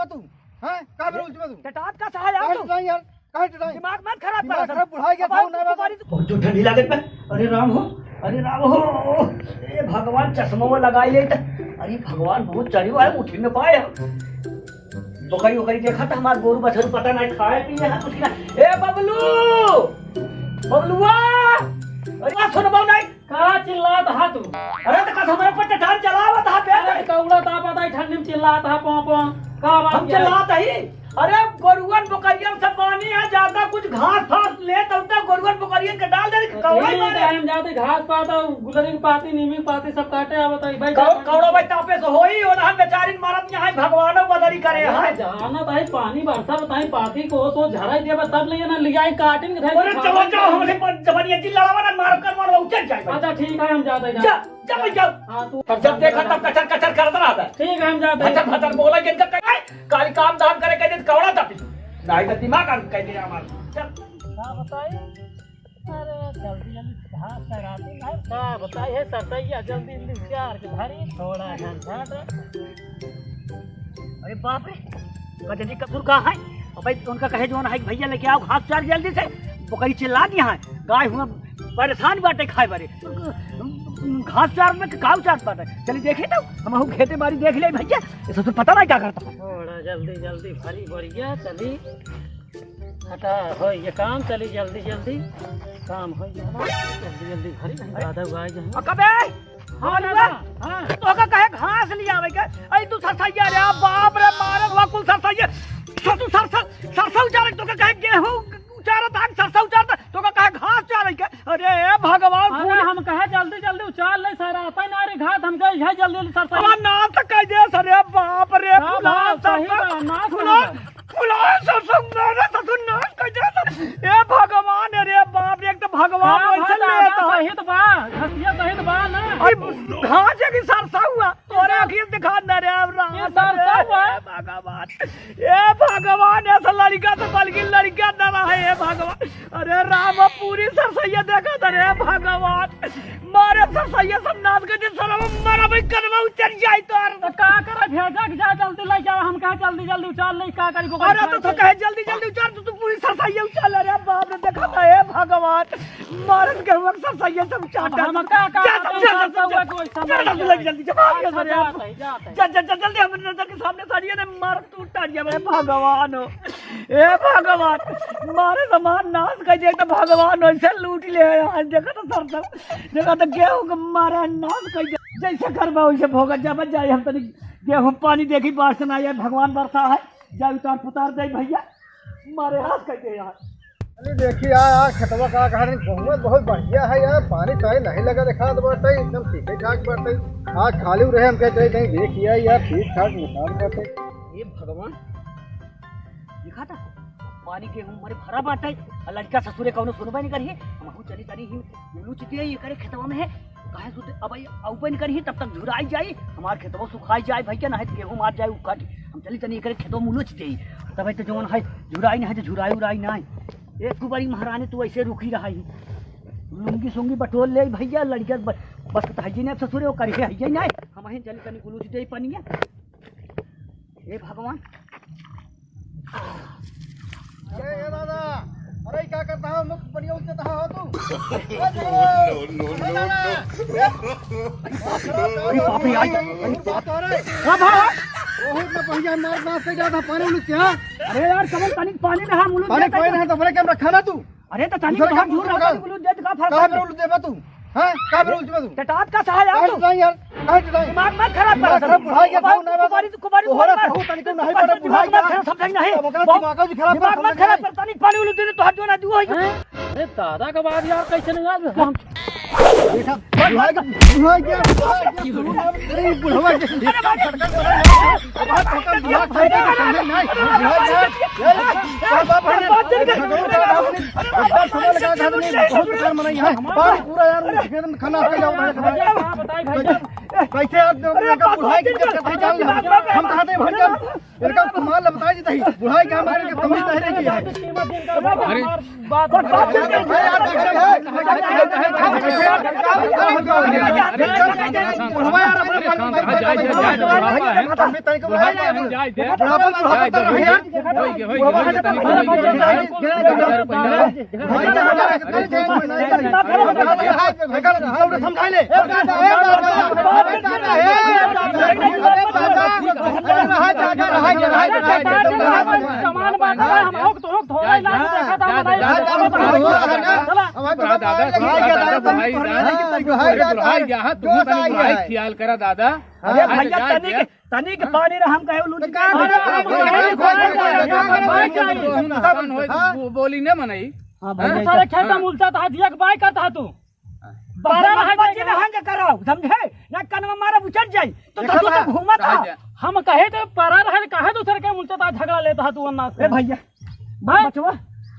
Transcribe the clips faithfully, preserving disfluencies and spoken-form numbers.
तू, हैं? काहे बेरा उलटबे तू? टटात का साला यार काहे तू? टटाई यार? काहे टटाई? दिमाग मत खराब दिमाग कर। खराब, बुढ़ा गया, अब आओ, खून आवे। तुम्हारी बहुत ठंडी लागत बा। अरे राम हो, अरे राम हो, ए भगवान, चश्मा वो लगाई ले त। अरे भगवान, बहुत चढ़ी हुआ है, उठ भी न पाए हम। बकरी वकरी देखा त हमार गोरू बछरू पता नहीं खाए पिए हैं कुछ ना। ए बबलू, बबलुआ, अरे बात सुनबो नहीं। का चिल्लात हा तू? अरे तो कस हमारे पर टटान चलावत हा बे। अरे कौड़ा ता पता है ठंडी में चिल्लात हा पों पों। का बात हम क्या है? चिल्लात ही। अरे गोरुअन बकरियन सब पानी है, ज्यादा कुछ घास फास ले तो उतना गोरुअन बकरियन के डाल दे, कौड़ा ही ठीक मारे। है, हम जाते घास पात, गुलरी की पाती, नीमी की पाती सब काटे आवत है भाई। कौ-, कौड़ा भाई तापे से होई, और हम बेचारी मारत यहाँ भगवानो बदरी करे अरे हैं। जाना भाई पानी बरसा बताई पाती को तो झराई देबा तब ले ना लियाई काटिन के अरे चलो, चलो, हमसे पर जबरदस्ती लड़ावा ना, मार कर मारो, उतर जाए भाई। अच्छा ठीक है, हम जाते हैं। जा, जा भाई, जा। हाँ, तू जब देखा तब कचर कचर करत रहता है। ठीक है, हम जाते हैं। भचर भचर बोला जिनका कहे, काली काम धाम करे कहे, कौड़ा तपी। नहीं तो दिमाग आदमी कह दिया हमारा। चल। का बताई? अरे, जल्दी जल्दी घास चराती है। का बताई है, सरसैया जल्दी जल्दी उचार के भरी, थोड़ा झंझट। अरे बाप रे, कजरी कसूर का है? अबे उनका कहे जौन है, "भैया लेके आओ घास चार जल्दी से, बकरी चिल्ला दिया है, गाय हुआ परेशान बाटे खाए बारे, घास चार में काऊ चार बाटे।" चली देखी तो, हमहू खेते बारी देख ले भैया, ये ससुर पता नहीं क्या करता है। थोड़ा जल्दी जल्दी भरी बढ़िया चली, हटा हो ये काम चली जल्दी जल्दी, काम हो ये हमारा, जल्दी जल्दी भरी, नहीं ज्यादा हुआ है जहाँ। अ, कबे? हाँ, हाँ, दादा, हाँ। तोका कहे घास ले आवे के? अई तू सरसैया रे, बाप रे, मारत हुआ कुल सरसैया। ससुर सरसों, सरसों उचारे, तोका कहे गेहूं उचारत, आग सरसों उचारत, तोका कहे घास उचारे के? अरे, ए भगवान, अरे, फूल हम कहे जल्दी, जल्दी उचार ले, सराता ना रे घास, हम गए है जल्दी, जल्दी सरसों। हमार नाश तो कह दे, अरे बाप रे, का फुलान बात, सही सरसों, बा, नाश फुलान, कह दे। फुलान सरसों, मेरे ससुर नाश कह दे। ए भगवान, अरे बाप रे, एक तो भगवान का वैसे बात, लेता है। सही तो बा, घसिया सही तो बा ना। अरे घास है कि सरसों हुआ? तोरे अखियन दिखा न रे, अब राम ये सरसों रे, हुआ? भगवान। ए भगवान, ऐसा लड़का तो बल्कि लड़का न रहा है, हे भगवान। अरे राम, अब पूरी सरसैया देखा था रे, भगवान। मारे सरसैया सब नाश कर दे, सरवा मरा भाई, कनवा उतर जाई तोर। तो का करे, भेजा के जा, जल्दी ले जाओ, हम कहा जल्दी, जल्दी उचार ले, का करी, को अरे तो, तो कहे जल्दी, जल्दी उचार, तो तू पूरी सरसैया उचार ले रे, बाप रे, देखा था, हे भगवान। मारत के वक्त सरसैया सब उचार अब डाल। हम का, का, जा, का, जा, का, जा, का, कोई समझ जा, नहीं। जल्दी, जल्दी, जल्दी, जल्दी, अच्छा, जल्दी, जाते हैं, जाते हैं। जा, जा, जा, जल्दी, हमरे नजर के सामने साड़िया ने मारत तू उतार दिया, हे भगवान हो। ए भगवान, मारे सामान नाश कर दे, तो भगवान ऐसे लूट ले, आज देखा तो सर तक, देखा तो गेहूं के मारे नाश कर दे। जैसे करबा वैसे भोगत जा, बच जाए, हम तनी गेहूं पानी देखी, बारिश ना आए, भगवान बरसा है, जा उतार पुतार दे भैया, मारे हाथ कर दे यार। अरे देखी यार, यार, खेतवा का कहा नहीं, बहुत, बहुत बढ़िया है यार, पानी चाहे नहीं लगा, देखा तो बाटे, एकदम ठीक ही ठाक बाटे। आज खाली रहे, हम कहते हैं, कहीं देख आए यार, ठीक ठाक निकाल बाटे। हे भगवान, देखा था, पानी के उम्र भरा बाटे, आ लड़का ससुरे कौनो सुनबे नहीं करिए। हमहू चली तनी ही उलूच दिए, ये करे खेतवा में है, काहे सुते, अब आई अउबे नहीं करिए, तब तक झुराई जाई, हमार खेतवा सुखाई जाए भैया, नहीं तो गेहूं मार जाए उखट। हम चली तनी एकरे खेतवा में उलूच दिए, तब तो जौन है झुराई नहीं है, तो झुराई उराई नहीं। एक कुबारी महारानी तू ऐसे रुकी रहा ही, लुंगी सुंगी बटोर ले भैया, लड़का ब-, बस तो है जी नहीं, अब ससुरे वो करिए है ही नहीं, हम ही चली तनी उलूच दिए पनिया। हे भगवान। ए, ए दादा, अरे क्या करता है, मुख बढ़िया उलटता है तू? ए, दादा, अरे बाप रे, आई, अरे बाप। अरे, हाँ, हाँ, हाँ। बहुत ना बढ़िया मार नाश कर जाता, पानी उलट के, हाँ? अरे यार, कमल, तनिक पानी ना, हम उलट पानी देता कोई है। ना, तो बड़े कैमरा खाना तू। अरे तो तनी दूसरा तो हम काम झूठ दूसरा रहा काम। था, बोलू, दे दिखा, फर कहाँ फर। पे उलट देबा तू? हैं? कहाँ पे उलट देबा तू? टटात का सहा यार कहाँ तू। टटाई यार? कहाँ टटाई? दिमाग मत खराब कर। दिमाग खराब, बुढ़ा गया, अब तू ना कुबारी, कुबारी तोहरा मत। सहू तनी को नहीं दिमाग पड़े, बुढ़ा मत गया। खराब, समझाई नहीं। अब ओकर बहुत दिमाग खराब, दिमाग खराब मत खराब कर, तनी पानी उलट दे, तो हट जो ना, जो है। हैं? अरे दादा का बात यार, कैसे नहीं याद हम देखा, बुढ़ा गया, बुढ़ा गया, बुढ़ा गया, बुढ़ा गया। अरे बात खत्म, बुढ़ा गया। अब बात खत्म, दिमाग खराब कर, समझ नहीं। बुढ़ा गया। ये, क्या बात है? एक बार समझ लगा था, नहीं, बहुत बेकार मनाई है। पानी पूरा यार, मुझे खेत में खाना आपका जाओ, भाई, खाना। क्या बताई भाई? कैसे यार, अरे, बुढ़ा की इज्जत करते जाओ यार। हम कहाँ थे, भाई जान? इनका कमाल बताई देता ही, बुढ़ाई का हमारे के तमीज नहीं रही है। अरे। बुढ़वा यार, अपने बुढ़ापा में बुढ़ापा में बुढ़ापा में समझाइले। सामान बांट रहा है, हम लोग तो लोग धोए लाग देखा था, हम नहीं देखा था। चला। दादा, दादा, भाई, दादा, अरे बुढ़ाई यहाँ, तू तनी बुढ़ाई ख्याल करा दादा। अरे हाँ, भैया, जा, तनिक, जा। तनिक पानी रहा, हम कहे लूट तो का करे? अरे, अरे, अरे, अरे, अरे, अरे, अरे, अरे, अरे, अरे, अरे, अरे, अरे, बोली न मनई। हाँ, हाँ? भैया, सारे खेत में उल्टा था, दिया के बाय करता तू। बारह रहे बच्चे जाएगा। में हंग कराओ, समझे? ना कनवा मारा उचट जाई, तो देखा तू तो था? घूमत रह आ। जा। हम कहे तो परा रहे, काहे दूसरे के उल्टा था, झगड़ा लेता तू अन्ना से? ए भैया, भाई। बचवा,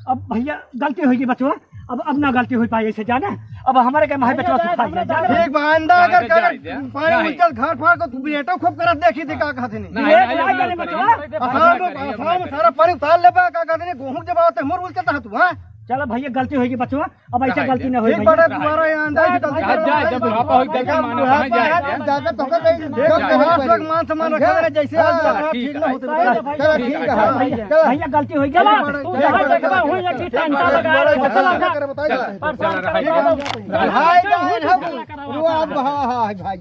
अब भैया गलती होई गई बचवा, अब, अब ना गलती होई पाई ऐसे जाना, अब हमारे के माहे भैया, बचवा जाए, सिखा दिया, जाए। ठीक बा, आइंदा अगर जाए, कर जाए, जाए। पानी नहीं। उछल घर फाड़ को तू बेटा खूब करत देखी दे का कहत नहीं। नहीं, ये नहीं, क्या नहीं, जाने नहीं, बचवा? नहीं, आसाम में, नहीं, आसाम में नहीं, सारा पानी उतार लेबा का कहत नहीं, गेहूं जब आवत है मोर उलचत है तू, हाँ? चलो भैया गलती होई गई बचवा, अब ऐसे रहा गलती है। ना होई ठीक भैया। बाटे, दोबारा यहाँ आंदा की गलती जाए, करो। जाए, जब बुढ़ापा होई, तब जब माना, वहाँ जाए, जाए। ज्यादा तो कर रही, जब जब बुढ़ापा सुहाग मान सम्मान रखा है, जैसे हाँ, आज चला, ठीक ठीक ना होते। चला, ठीक है, हाँ, भैया, चला। भैया गलती होई गई। चला, तू जहाँ देखबा हुई एक ही टंटा लगा है, चला ना। कर बताइए। परेशान कर दो। भाई, भाई, हम, वो आप, हाँ, हाँ, भाई।